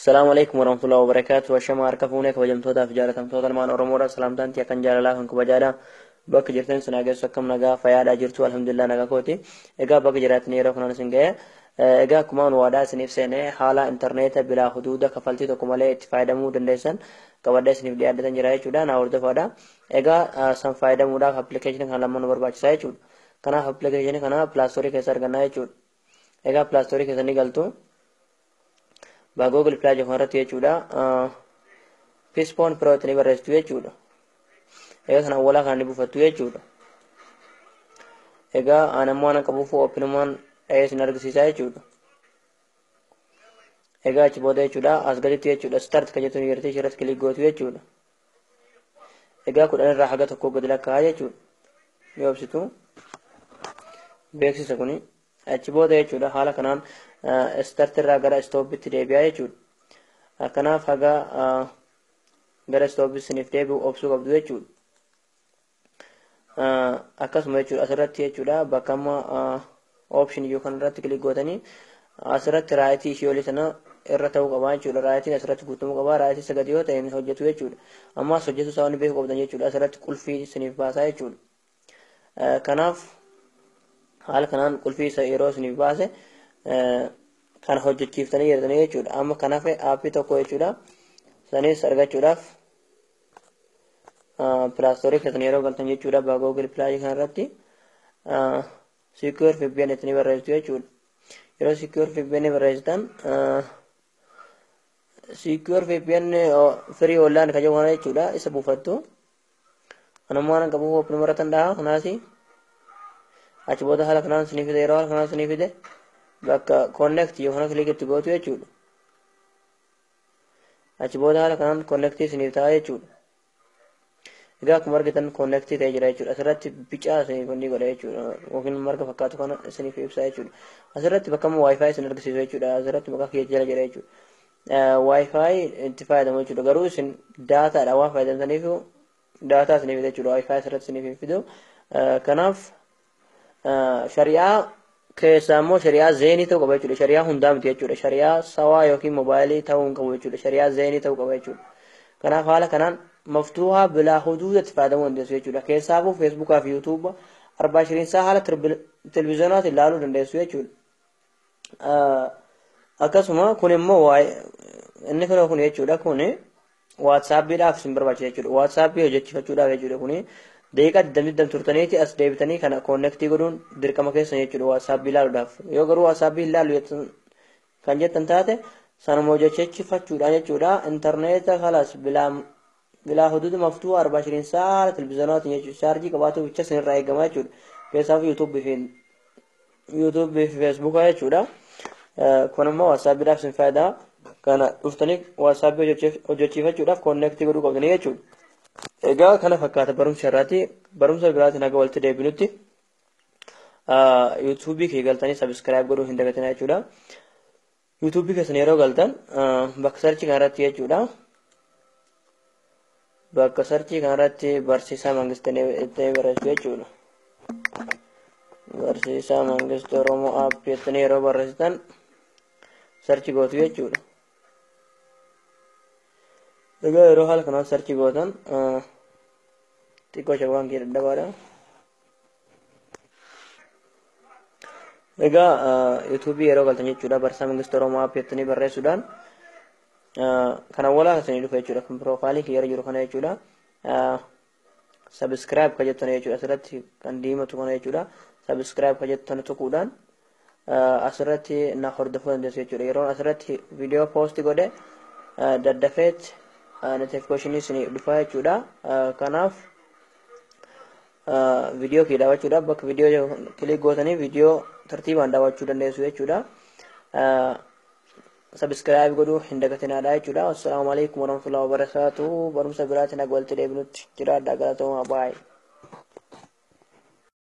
Salaamu alaikum warahmatullahi wabarakatuh. Ashama harka fuunee kabajamtootaaf jaalatamtoota ilmaan Oromoodha. Salaamtaan tiya kan jaalalaa kan kabajaadha. Bakka jirtan isin geessu akkam nagaa fayyaadhaa jirtu? Alhamdulillah, nagaa kooti. Egaa bakka jiraattan yeroo kanaan isin ga'e. Egaa akkuma waadaa isiniif seenee haala intarneeta bilaa huduuda kafaltii tokko malee itti fayyadamuu dandeessan qabadhee isiniif dhiyaadhatan jira jechuudha. Na hordofaadha. Egaa san fayyadamuudhaaf appilikeeshinii kana lamaan nu barbaachisaa jechuudha. Kanaaf appilikeeshinii kana Play Store keessa argannaa jechuudha. Egaa Play Store keessa ni galtu. Ba Google Play jedhamu irratti jechuudha. Psiphon Pro itti barreessitu jechuudha. Egaa kana awwalaa kana ni buufattu jechuudha. Egaa ani ammoo waan qabuuf openumaan dhahee isin argisiisaa jechuudha. Egaa achi booda jechuudha as gaditti jechuudha start kan jettu ni jirti, ishirratti click gootu jechuudha. Egaa 10 irraa haga 1 gadi lakkaa'aa jechuudha. Ni obsitu. Beeksisa kuni achi booda jechuudha haala kanaan start irraa gara stopitti deebi'aa jechuudha. Kanaaf haga gara stop isiniif deebi'u obsuu qabdu jechuudha. Akkasuma jechuudha asirratti jechuudha bakka amma option yookaan irratti click gootanii asirratti rightii ishee olii sana irra ta'uu qaba jechuudha. Rightiin asirratti guutamuu qaba. Rightii isa gadi yoo ta'e inni hojjetu jechuudha. Ammas hojjetu isaa waan beekuu qabdan jechuudha. Asirratti qulfii isiniif baasaa jechuudha. Kanaaf haala kanaan qulfii isa yeroo isiniif baase kana hojjechiiftanii jirtanii jechuudha. Amma kanaaf aappii tokko jechuudha. Sanis argachuudhaaf Play Store keessan yeroo galtan jechuudha baa Google Play kanarratti Secure VPN itti barreessitu jechuudha. Yeroo Secure VPN barreessitan Secure VPN free online kan jedhu kana jechuudha isa buufattu. Anammoo waan qabuuf open maratan dhaha kanaasi achi booda haala kanaan isinii fide. Yeroo haala kanaan isinii fide bakka connect yookaan click itti gootu jechuudha. Achi booda haala kanaan connect isiniif ta'a jechuudha. Egaa akkuma argitan connect ta'ee jira jechuudha. Asirratti bicaa isiniif inni godha jechuudha. Yookiin marga fakkaatu kana isiniif ibsa jechuudha. Asirratti bakka amma WiFi isin argisiisu jechuudha. Asirratti maqaa kiyya jala jira jechuudha. WiFi itti fayyadamu jechuudha. Garuu isin daataadha waan fayyadamtaniif daataa isiniif fida jechuudha. WiFi asirratti isiniif fidu. Kanaaf shari'aa keessaa immoo shari'aa Zain ta'uu qaba jechuudha. Shari'aa hundaa miti jechuudha. Shari'aa sawaa yookiin moobaayilii ta'uu hin qabu jechuudha. Shari'aa Zain ta'uu qaba jechuudha. Kanaaf haala kanaan maftuuhaa bilaa huduuda itti fayyadamuu dandeessu jechuudha. Keessaafuu Facebookaa fi YouTubea 24 saa haala televizyoonaatiin ilaaluu dandeessu jechuudha. Akkasuma kun immoo inni kun jechuudha kun WhatsAppiidhaaf isin barbaachisa jechuudha. WhatsAppii hojjechiifachuudhaaf jechuudha kuni daqiiqaa 20 turtaniiti as deebitanii kana connectii godhuun dirqama keessan jechuudha WhatsAppii ilaaluudhaaf. Yoo garuu WhatsAppii ilaalu kan jettan taate sanuma hojjechiifachuudhaan jechuudha intarneeta kalas bilaa huduuda maftuu 24 saa haala televizyoonaatiin jechuudha. Chaarjii qabaatu bicha isinirraa eegama jechuudha. Keessaafuu YouTubeii fi Facebookaa jechuudha. Kun immoo WhatsAppiidhaaf isin fayyada. Kana dhuftanii WhatsAppii hojjechiifachuudhaaf connectii godhuu qabdanii jechuudha. Egaa kana fakkaata barumsa irraati. Barumsa biraatiin haga walitti deebinutti YouTubeii kee galtanii subscribe godhuu hin dagatinaa jechuudha. YouTubeii keessan yeroo galtan bakka searchii kanarratti jechuudha. Bakka searchii kanarratti Barsiisaa Mangistuu itti barreessu jechuudha. Barsiisaa Mangistuu Oromoo App jettanii yeroo barreessitan search gootu jechuudha. Egaa yeroo haala kanaan search gootan xiqqoo shawaan kee dadhabaadha. Egaa YouTubeii yeroo galtan jechuudha Barsiisaa Mangistuu Oromoo App jettanii barreessuudhaan kan awwalaa isinii dhufa jechuudha. Kan profileii kiyya jiru kana jechuudha. Subscribe ka jettan jechuudha. Asirratti kan diimatu kana jechuudha. Subscribe ka jettan tuquudhaan asirratti na hordofuu dandeessu jechuudha. Yeroo asirratti viidiyoo post godhe daddafeet notificationii isinii dhufa jechuudha. Kanaaf viidiyoo kee daawwachuudhaaf bakka viidiyoo click gootanii viidiyoo tartiibaan daawwachuu dandeessu jechuudha. Subscribe godhuu hin dagatinaadha jechuudha. Assalaamu alaikum warahmatullahi wabarakatuh. Barumsa biraatiin haga walitti deebinutti jiraadhaa, galatoomaa, baay'ee.